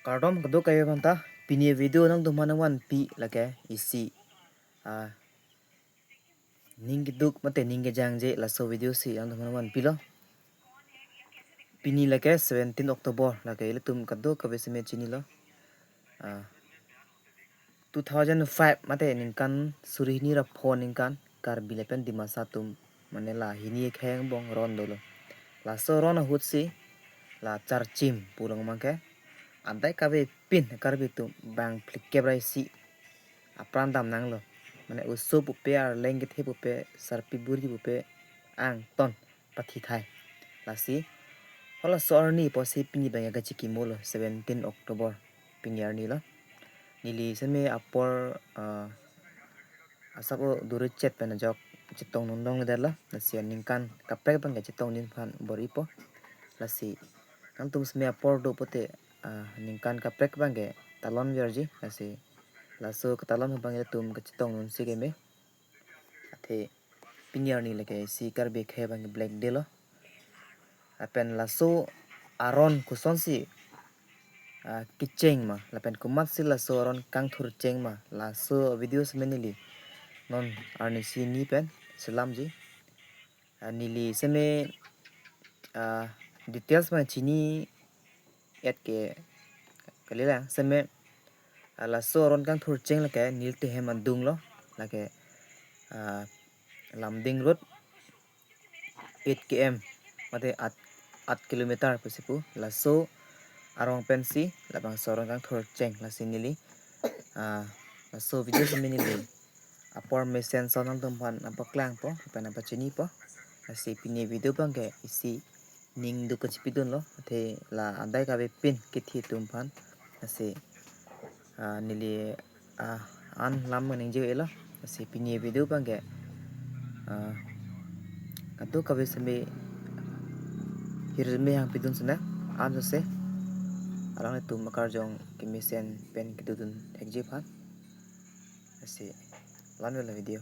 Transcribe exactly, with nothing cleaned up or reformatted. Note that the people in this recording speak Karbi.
Kardom kadokave aphanta, pini video nangtumphan vanpi lake isi, ah, ning keduk mate ning kejangje laso video si nangtumphan vanpilo. Pini lake seventeen October, lake ilitum kadokave seme chinilo. Ah, two thousand five mate ningkan suri hini ra pho ningkan Karbi lapen Dimasa atum mane la hini akhei angbong ron dolo. Laso ron ahut si la Charchim pu along abangke adai kavepin Karbi atum bang phlikep ra isi apran damnanglo. Mane oso pupe, arleng kethe pupe, sarpi buri pupe angton pathithai. Lasi halaso arni pusi pini abangke kachikimolo, seventeen October pini arnilo. Neli seme apor, ah, asap o duri chet pen ajok chetong nung longledetlo. Lasi ningkan kaprek abangke chetong nangji aphan bor-ipo. Lasi nangtum seme apor do pulote, ah, ningkan kaprek abangke talon verji. Lasi laso katalon abangke ilitum kachetong nunsi keme. Athe pini arni lake isi Karbi akhei abangke Black Day lo. Lapen laso aron kosonsi, ah, kecheng ma, lapen komatsi laso aron kangthur cheng ma, laso video seme neli non arnisi ni pen selamji. Ah, neli seme, ah, details ma chini-et ke kalilang, seme, ah, laso aron kangthur cheng lake Niltihem adunglo, lake, ah, Lumding Road eight K M mate at, at kilometer pusi pu, laso arong pensi labangso aron kangthur cheng. Lasi neli, ah, laso video seme neli apor mesen ason nangtumphan nangpaklangpo lapen nangpachinipo. Lasi pini video abangke isi ning duk kachipidunlo, athe la adai kavepin kethe atum aphan. Lasi, ah, neli, ah, an lam ningje-elo. Lasi pini video abangke, ah, kadokave seme hirjume hangpidun sena, an jose alanglitum akarjong kemesen pen kedodun thekji aphan. Lasi la-anlo video.